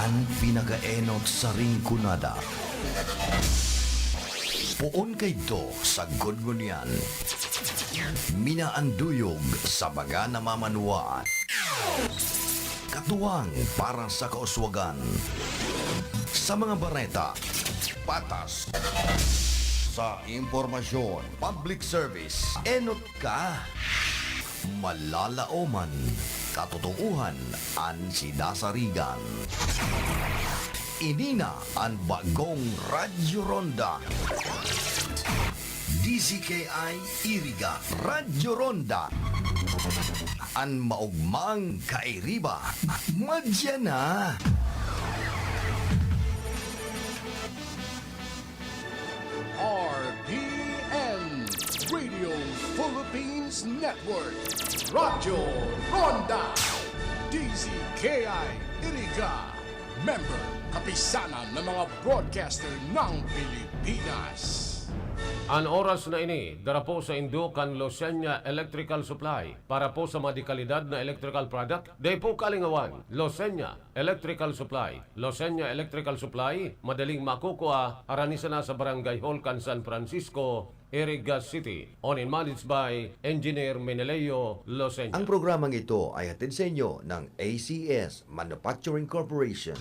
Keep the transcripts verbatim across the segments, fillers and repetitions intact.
Ang pinakaenot sa Rinconada. Poon kaidto sagkod ngunyan. Minaanduyog sa mga namamanwaan. Katuwang para sa kauswagan. Sa mga bareta, patas. Sa impormasyon, public service, enot ka. Malalaoman, katotoohan an sidasarigan. Ini na an bagong Radyo Ronda. D Z K I Iriga, Radyo Ronda. An maogmang kairiba, madya na. R P N, Radio Philippines Network, Radyo Ronda, D Z K I Iriga, member, kapisanan ng mga broadcaster ng Pilipinas. An oras na ini, dara po saindo kan Losenya Electrical Supply. Para po sa mga dekalidad na electrical product, dai po kalingawan, Losenya Electrical Supply. Losenya Electrical Supply, madaling makukua, harani sana sa Barangay Hall kan San Francisco, Iriga City. Owned and managed by Engineer Meneleo Losenya. Ang programang ito ay hatid sa inyo ng A C S Manufacturing Corporation.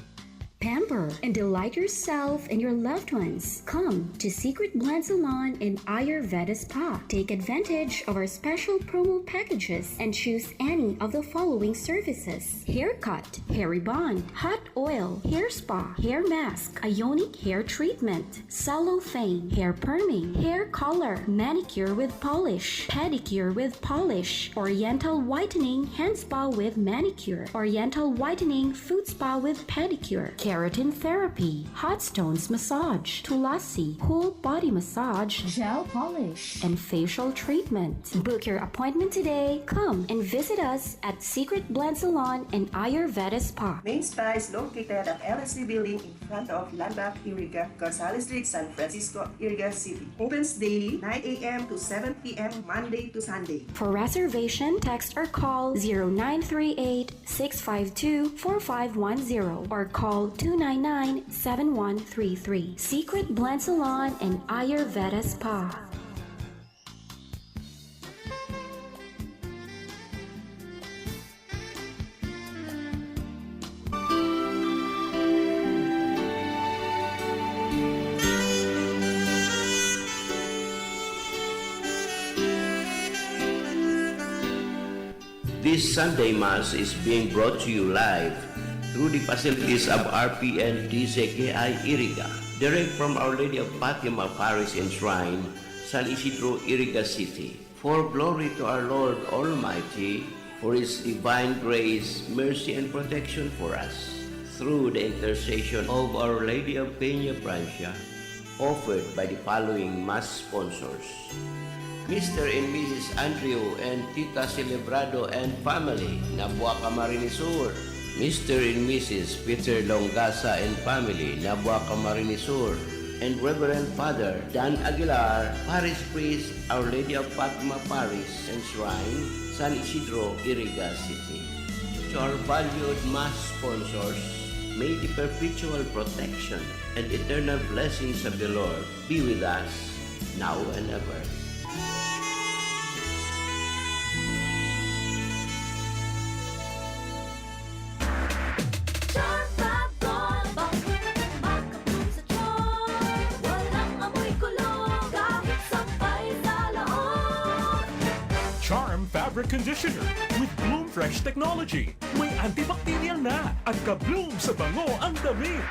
Pamper and delight yourself and your loved ones. Come to Secret Blend Salon and Ayurveda Spa. Take advantage of our special promo packages and choose any of the following services: haircut, hair rebond, hot oil, hair spa, hair mask, ionic hair treatment, cellophane, hair perming, hair color, manicure with polish, pedicure with polish, oriental whitening, hand spa with manicure, oriental whitening, foot spa with pedicure, keratin therapy, hot stones massage, tulasi, whole body massage, gel polish, and facial treatment. Book your appointment today. Come and visit us at Secret Blend Salon and Ayurveda Spa. Main Spa is located at L S C Building in front of Landmark Iriga, Gonzales Street, San Francisco, Iriga City. Opens daily, nine a m to seven p m, Monday to Sunday. For reservation, text or call zero nine three eight, six five two, four five one zero or call two nine nine, seven one three three. Secret Blend Salon and Ayurveda Spa. This Sunday Mass is being brought to you live through the facilities of R P N D Z K I Iriga, direct from Our Lady of Fatima Parish and Shrine, San Isidro, Iriga City. For glory to our Lord Almighty, for His divine grace, mercy, and protection for us, through the intercession of Our Lady of Peña Francia, offered by the following Mass sponsors: Mister and Missus Andrew and Tita Celebrado and family, Nabuaca, Marinisur; Mister and Missus Peter Longasa and family, Nabuaca, Marinisur; and Reverend Father Dan Aguilar, Parish Priest, Our Lady of Fatima Parish and Shrine, San Isidro, Iriga City. To our valued Mass sponsors, may the perpetual protection and eternal blessings of the Lord be with us now and ever. Charm Fab Gold, bangong makabloom sa charm. Walang amoy kulo, kahit sampay sa loob. Charm Fabric Conditioner with Bloom Fresh Technology. May antibacterial na at ka-bloom sa bango ang damit.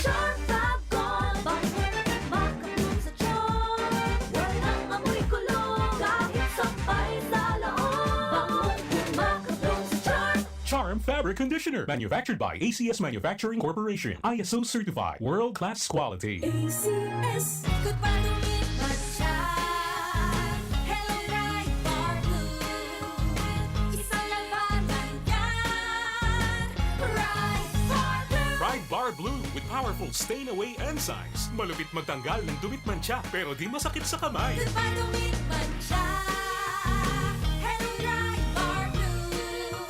Charm Fab Gold, bangong makabloom sa charm. Walang amoy kulo, kahit sampay sa loob. Bangong makabloom sa charm. Charm Fabric Conditioner, manufactured by A C S Manufacturing Corporation, I S O certified, world-class quality. A C S. Goodbye to me, matcha. Hello, Pride Bar Blue. Isang labanan yan. Pride Bar Blue. Pride Bar Blue with powerful stain away enzymes. Malupit magtanggal ng dumit, mantsa, pero di masakit sa kamay. Goodbye to me, matcha. Hello, Pride Bar Blue.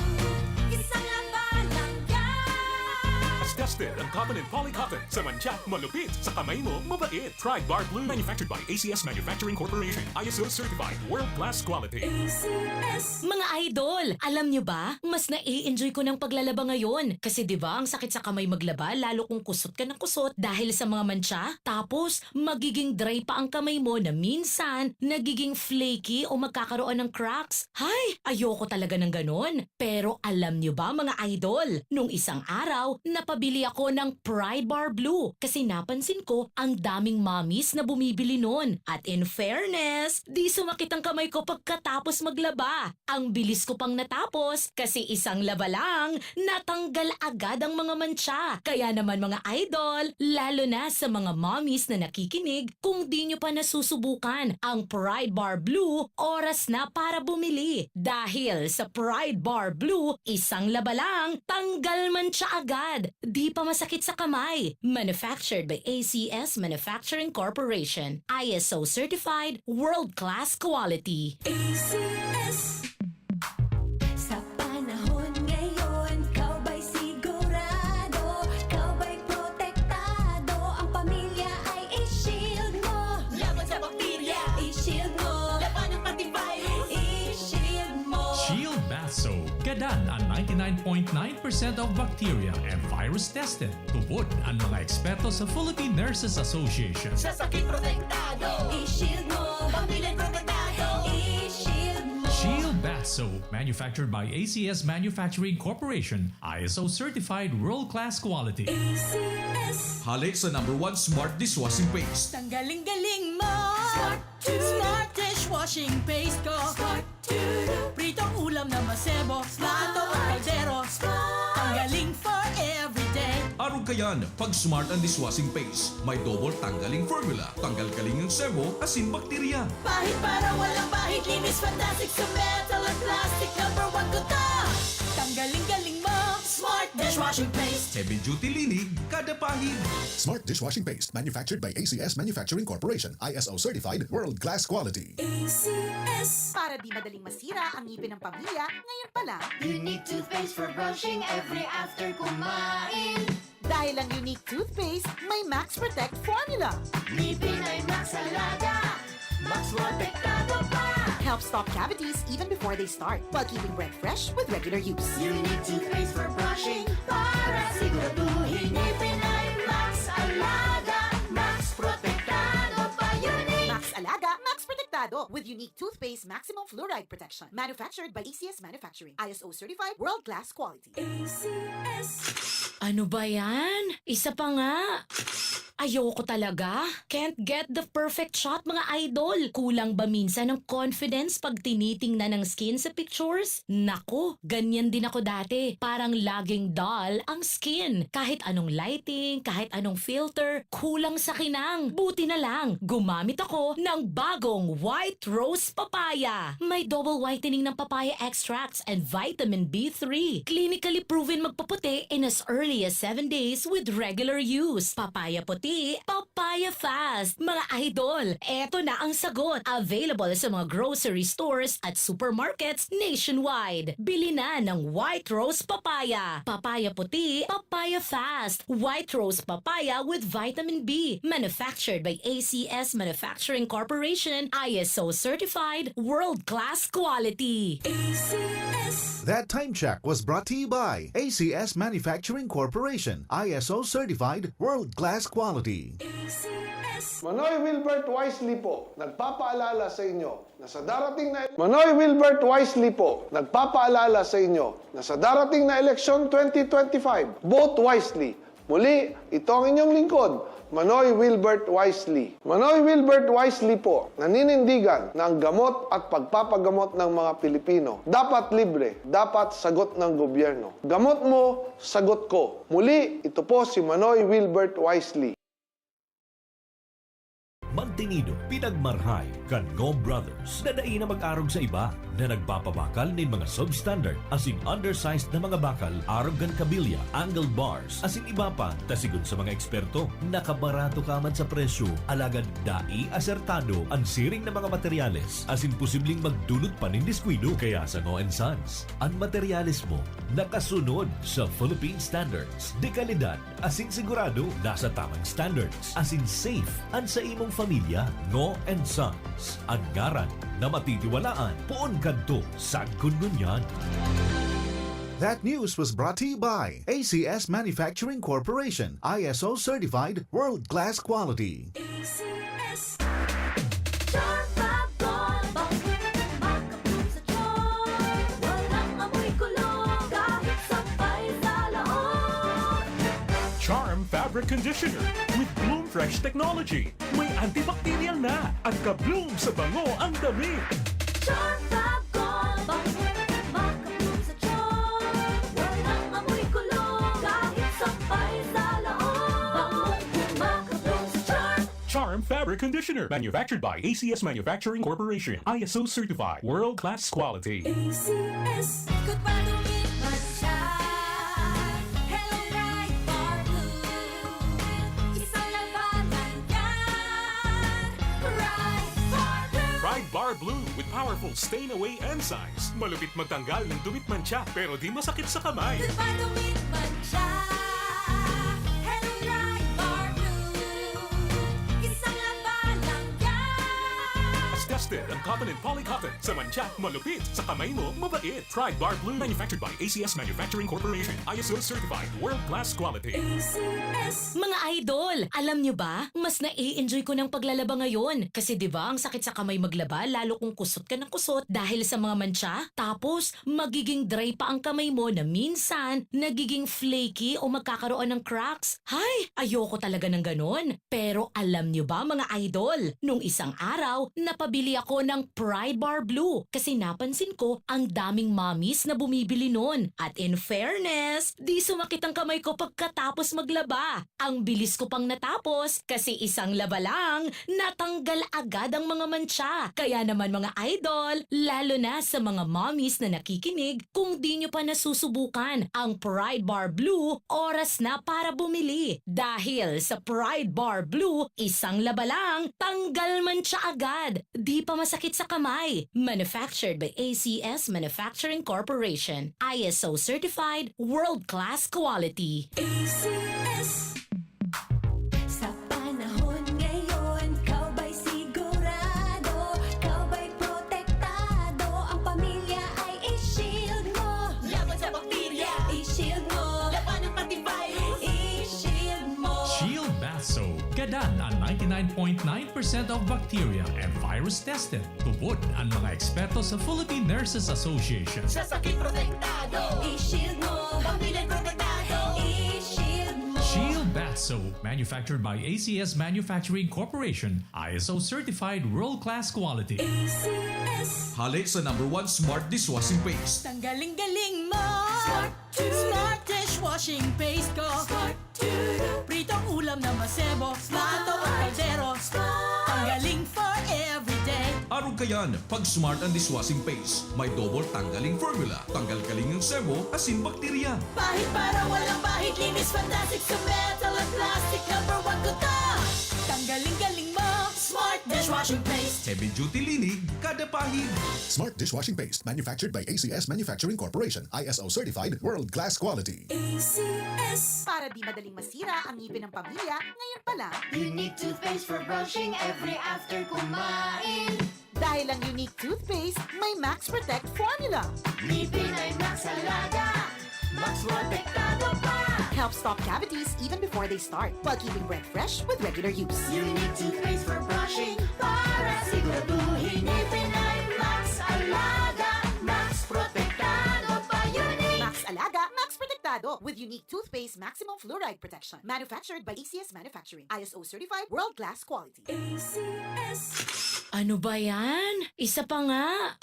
Isang labanan yan. As tested Tested ang Cotton and Poly Cotton. Sa mantsa, malupit. Sa kamay mo, mabait. Pride Bar Blue. Manufactured by A C S Manufacturing Corporation. I S O certified. World class quality. Mga idol, alam nyo ba? Mas nai-enjoy ko ng paglalaba ngayon. Kasi 'di ba, ang sakit sa kamay maglaba, lalo kung kusot ka ng kusot dahil sa mga mantsa. Tapos, magiging dry pa ang kamay mo na minsan nagiging flaky o magkakaroon ng cracks. Hay, ayoko talaga ng ganon. Pero alam nyo ba, mga idol, nung isang araw, napabili ako ng Pride Bar Blue kasi napansin ko ang daming mommies na bumibili nun. At in fairness, di sumakit ang kamay ko pagkatapos maglaba. Ang bilis ko pang natapos kasi isang laba lang, natanggal agad ang mga mantsa. Kaya naman, mga idol, lalo na sa mga mommies na nakikinig, kung di nyo pa nasusubukan ang Pride Bar Blue, oras na para bumili. Dahil sa Pride Bar Blue, isang laba lang, tanggal mantsa agad. Di pa masakit sa kamay. Manufactured by A C S Manufacturing Corporation. I S O certified, world class quality. A C S. Sa panahon ngayon, ikaw ba'y sigurado? Ikaw ba'y protektado? Ang pamilya ay i-shield mo. Laban sa bakterya, i-shield mo. Labanan pati virus, i-shield mo. Shield Bath Soap. Gadan an ninety-nine point nine percent of bacteria and virus tested. Tubod an mga eksperto sa Philippine Nurses Association. Sa sakit protektado, i-shield mo. Pamilya protektado, i-shield mo. Shield Bath Soap, manufactured by A C S Manufacturing Corporation, I S O certified world-class quality. A C S. Hale sa number one smart dishwashing paste. Tanggaling galing mo. Smart dishwashing paste ko. Pritong ulam na masebo. Plato o kaldero. Tanggaling for everyday. Arog kayan, pag smart ang dishwashing paste. May double tanggaling formula. Tanggal galing ang sebo, asin bakterya. Pahid para walang bahid. Linis fantastic sa metal at plastic. Number one ko to. Tanggaling galing mo. Smart dishwashing paste. Heavy duty linig, kada pahid. Smart dishwashing paste, manufactured by A C S Manufacturing Corporation, I S O certified, world class quality. A C S. Para di madaling masira ang ngipin ng pamilya, ngayon pa lang. Unique toothpaste for brushing every after kumain. Dahil ang Unique Toothpaste may Max Protect Formula. Ngipin ay Max Alaga. Max Protektado pa. Helps stop cavities even before they start, while keeping breath fresh with regular use. Unique toothpaste for brushing para siguraduhin ngipin ay Max Alaga. Max Protektado pa. Unique. Max Alaga, Max Protektado with Unique Toothpaste Maximum Fluoride Protection. Manufactured by A C S Manufacturing. I S O certified, world-class quality. A C S. Ano ba yan? Isa pa nga. Ayoko talaga. Can't get the perfect shot, mga idol. Kulang ba minsan ang confidence pag tinitingnan ang skin sa pictures? Nako, ganyan din ako dati. Parang laging dull ang skin. Kahit anong lighting, kahit anong filter, kulang sa kinang. Buti na lang, gumamit ako ng bagong White Rose Papaya. May double whitening ng papaya extracts and vitamin B three. Clinically proven magpaputi in as early as seven days with regular use. Papaya puti, papaya fast. Mga idol, eto na ang sagot. Available sa mga grocery stores at supermarkets nationwide. Bili na ng White Rose Papaya. Papaya puti, papaya fast. White Rose Papaya with vitamin B. Manufactured by A C S Manufacturing Corporation, I S O certified, world-class quality. A C S. That time check was brought to you by A C S Manufacturing Corporation, I S O certified, world-class quality. A C S. Manoy Wilbert Wisely po, nagpapaalala sa inyo na sa darating na Manoy Wilbert Wisely po, nagpapaalala sa inyo na sa darating na eleksyon twenty twenty-five, vote wisely. Muli, ito ang inyong lingkod, Manoy Wilbert Wisely. Manoy Wilbert Wisely po, naninindigan na ang gamot at pagpapagamot ng mga Pilipino dapat libre, dapat sagot ng gobyerno. Gamot mo, sagot ko. Muli, ito po si Manoy Wilbert Wisely. Mag Nido, pinagmarhay kan Ngo Brothers na dai na mag-arog sa iba na nagpapabakal nin mga substandard asin undersized na mga bakal arog kan kabilya, angle bars, asin iba pa. Ta sigon sa mga eksperto, nakabarato ka man sa presyo, alagad dai asertado an siring na mga materyales asin posibleng magdulot pa nin diskuido. Kaya sa Ngo and Sons, an materyales mo nakasunod sa Philippine standards de kalidad asin sigurado nasa tamang standards, asin safe an sa imong pamilya. Ngo and Sons, an ngaran na matitiwalaan poon kadto sagkod ngunyan. That news was brought to you by A C S Manufacturing Corporation, I S O certified, world-class quality. A C S. Charm Fab Gold, bangong makabloom sa charm. Walang amoy kulog, kahit sampay sa laog. Charm Fabric Conditioner with Bloom Fresh Technology. May antibacterial na at ka-bloom sa bango ang damit. Charm Fab Gold, bangong makabloom sa charm. Walang amoy kulog, kahit sampay sa laog. Bangong makabloom sa charm. Charm Fabric Conditioner, manufactured by A C S Manufacturing Corporation, I S O certified, world-class quality. A C S. Good pa dumiman siya. Hello, Pride Bar Blue. Isang labanan yan. Pride Bar Blue. Pride Bar Blue with powerful stain away enzymes. Malupit magtanggal ng dumitmantsa pero di masakit sa kamay. Good pa dumiman siya. Hello, Pride Bar Blue. Isang labanan yan. Tested ang cotton and poly cotton. Sa mantsa, malupit. Sa kamay mo, mabait. Pride Bar Blue. Manufactured by A C S Manufacturing Corporation. I S O certified. World-class quality. A C S. Mga idol, alam nyo ba? Mas nai-enjoy ko ng paglalaba ngayon. Kasi 'di ba, ang sakit sa kamay maglaba, lalo kung kusot ka ng kusot dahil sa mga mantsa. Tapos, magiging dry pa ang kamay mo na minsan nagiging flaky o magkakaroon ng cracks. Hay, ayoko talaga ng ganon. Pero alam nyo ba, mga idol, nung isang araw, napabili ako ng Pride Bar Blue kasi napansin ko ang daming mommies na bumibili nun. At in fairness, di sumakit ang kamay ko pagkatapos maglaba. Ang bilis ko pang natapos kasi isang laba lang, natanggal agad ang mga mantsa. Kaya naman, mga idol, lalo na sa mga mommies na nakikinig, kung di nyo pa nasusubukan ang Pride Bar Blue, oras na para bumili. Dahil sa Pride Bar Blue, isang laba lang, tanggal mantsa agad. Di pa masakit sa kamay. Manufactured by A C S Manufacturing Corporation. I S O certified, world-class quality. A C S. Sa panahon ngayon, ikaw ba'y sigurado, ikaw ba'y protektado, ang pamilya ay i-shield mo. Laban sa bakterya, i-shield mo. Labanan pati virus, i-shield mo. Shield Bath Soap. Gadan ang ninety-nine point nine percent of bacteria and virus tested. Tubod ang mga eksperto sa Philippine Nurses Association. Sa sakit protektado, i-shield mo. Pamilya protektado, i-shield mo. Shield Bath Soap, manufactured by A C S Manufacturing Corporation, I S O certified world-class quality. A C S. Hale sa number one smart dishwashing paste. Tanggaling galing mo. Smart, smart dishwashing paste ko. Smart, pritong ulam na masebo. Plato o kaldero. Tanggaling for everyday. Arog kayan, pag smart ang dishwashing paste, may double tanggaling formula. Tanggal kaling ang sebo, asin bakterya. Pahid para walang bahid. Linis fantastic sa metal at plastic. Number one ko to. Tanggaling galing mo. Smart dishwashing paste. Heavy duty linig, kada pahid. Smart dishwashing paste, manufactured by A C S Manufacturing Corporation, I S O certified, world-class quality. A C S. Para di madaling masira ang ngipin ng pamilya, ngayon pa lang. Unique toothpaste for brushing every after kumain. Dahil ang Unique toothpaste may Max Protect formula. Ngipin ay Max Alaga, Max Protektado pa. Helps stop cavities even before they start, while keeping breath fresh with regular use. Unique toothpaste for brushing para siguraduhin ngipin ay Max Alaga, Max Protektado pa. Unique. Max Alaga, Max Protektado with Unique toothpaste maximum fluoride protection. Manufactured by A C S Manufacturing. I S O certified, world-class quality. A C S. Ano ba yan? Isa pa nga.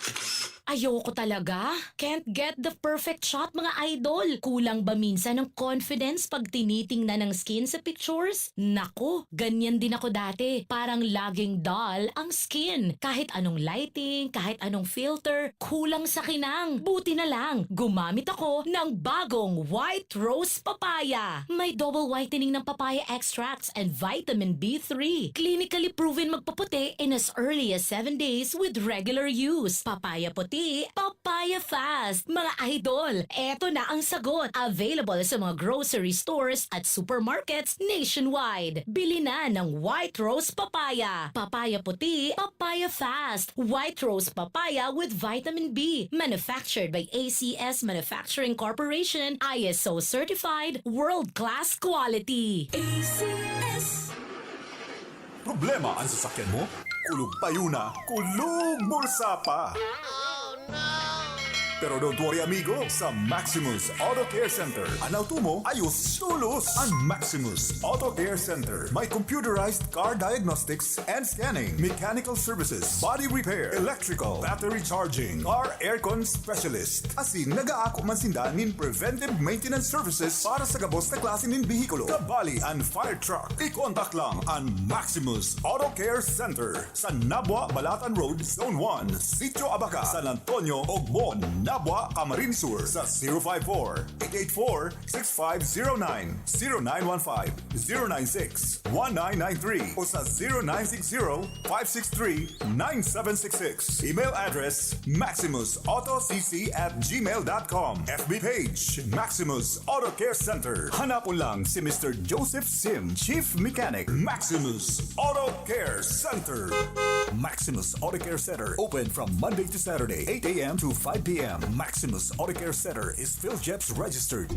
Ayoko talaga. Can't get the perfect shot, mga idol. Kulang ba minsan ang confidence pag tinitingnan ang skin sa pictures? Naku, ganyan din ako dati. Parang laging dull ang skin. Kahit anong lighting, kahit anong filter, kulang sa kinang. Buti na lang, gumamit ako ng bagong White Rose Papaya. May double whitening ng papaya extracts and vitamin B three. Clinically proven magpaputi in as early as seven days with regular use. Papaya puti, papaya fast. Mga idol, eto na ang sagot. Available sa mga grocery stores at supermarkets nationwide. Bili na ng White Rose Papaya. Papaya puti, papaya fast. White Rose Papaya with vitamin B. Manufactured by A C S Manufacturing Corporation. I S O certified. World class quality. A C S. Problema ang sasakyan mo? Kulog payo na, kulog bulsa pa! Pero don't worry, amigo, sa Maximus Auto Care Center, an auto mo ayos tolos. An Maximus Auto Care Center may computerized car diagnostics and scanning, mechanical services, body repair, electrical, battery charging, car aircon specialist. Asin nagaako man sinda nin preventive maintenance services para sa gabos na klase nin behikulo, kabali an fire truck. I-contact lang an Maximus Auto Care Center sa Nabua, Balatan Road, Zone one, Sitio Abaca, San Antonio, Ogmon, Nabua, Camarines Sur sa zero five four, eight eight four, six five zero nine, zero nine one five, zero nine six, one nine nine three o sa zero nine six zero, five six three, nine seven six six. Email address, maximus auto c c at gmail dot com. F B page, Maximus Auto Care Center. Hanapon lang si Mister Joseph Sim, Chief Mechanic, Maximus Auto Care Center. Maximus Auto Care Center, open from Monday to Saturday, eight a.m. to five p.m. Maximus Auto Care Center is PhilGEPS registered.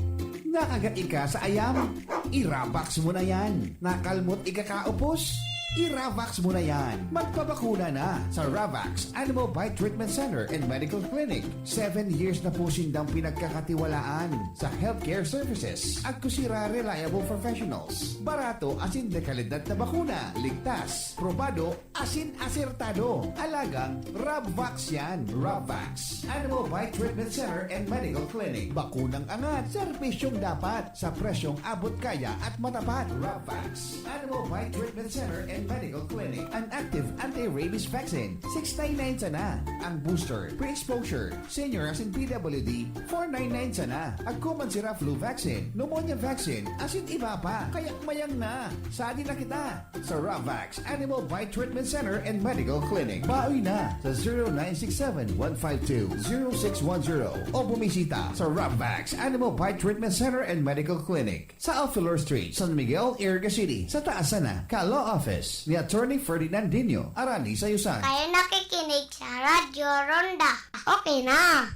Nakagat ika sa ayam? Irabaks mo na yan. Nakalmot ika kaupos? Irabaks mo na yan. Magpabakuna na sa Ravax Animal Bite Treatment Center and Medical Clinic. Seven years na po sindang pinagkakatiwalaan sa healthcare services. Agkusira reliable professionals. Barato asin de kalidad na bakuna. Ligtas, probado, asin asertado. Alagang Rabvax yan. Rabvax Animal Bite Treatment Center and Medical Clinic. Bakunang angat, serbisyong dapat, sa presyong abot kaya at matapat. Rabvax Animal Bite Treatment Center and Medical Clinic. An active anti-rabies vaccine, six nine nine sana. Ang booster, pre-exposure, senior asin P W D, four nine nine sana. Agkuman sira flu vaccine, pneumonia vaccine, asin iba pa. Kaya mayang na. Sadi na kita sa Ravax Animal Bite Treatment Center and Medical Clinic. Baoy na sa zero nine six seven, one five two, zero six one zero o bumisita sa Ravax Animal Bite Treatment Center and Medical Clinic sa Alfilor Street, San Miguel, Iriga City, sa taas sana ka Law Office ni Attorney Ferdinand Dino Arani Sayusan. Kayo nakikinig sa Radyo Ronda. Okay na.